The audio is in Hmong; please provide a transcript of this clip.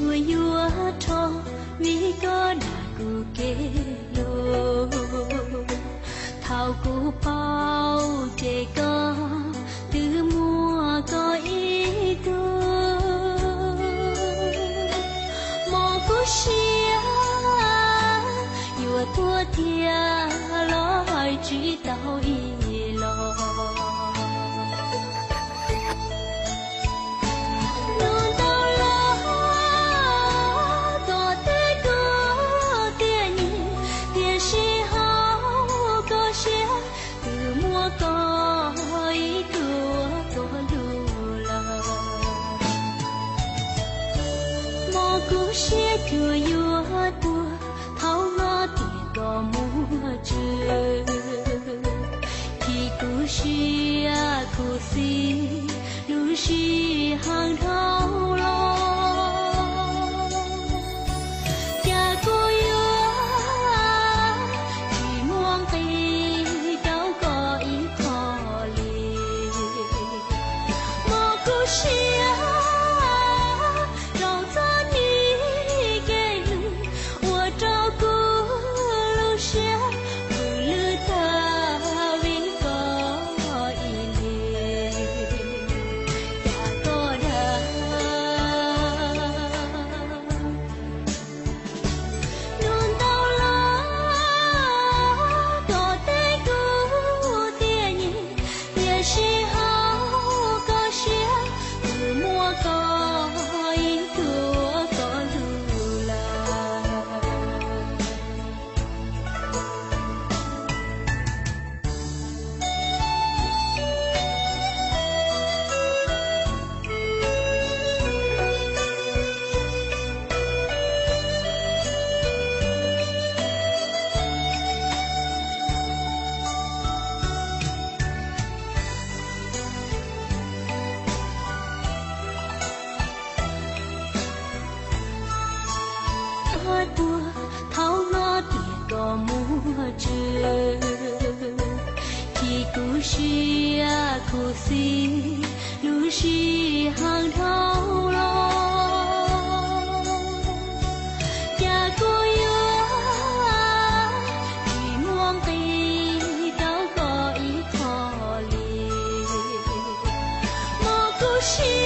Kuv yuav rho vim koj dag kuv kev hlub. Thaum kuv paub ces koj twb muaj koj ib tug. Mog kuv siab yuav tuag tiag los hais tsis tau ib los. Hnub ntau los koj teb kuv tiag nyiam, tiam sis hauv koj siab twb muaj koj ib tug tuaj hlub lawm. Mog kuv siab cuag yuav tuag thaum no tias koj muaj tswv. Chim kuv siab khuv xim lub sij hawm dhau los, cas kuv yuav tsis muaj nqis rau koj ib qho li. Mog kuv siab rau txoj kev hlub, ua rau kuv lub siab pw lwj tag vim koj ib leeg, cas koj dag. Hnub ntau los koj teb kuv tiag nyiam, tiam sis hauv koj siab twb muaj koj ib tug tuaj hlub lawm. Koj tuag thaum no tias koj muaj tswv, chim kuv siab khuv xim lub sij hawm dhau los, cas kuv yuav tsis muaj nqis rau koj ib qho li. Mog kuv siab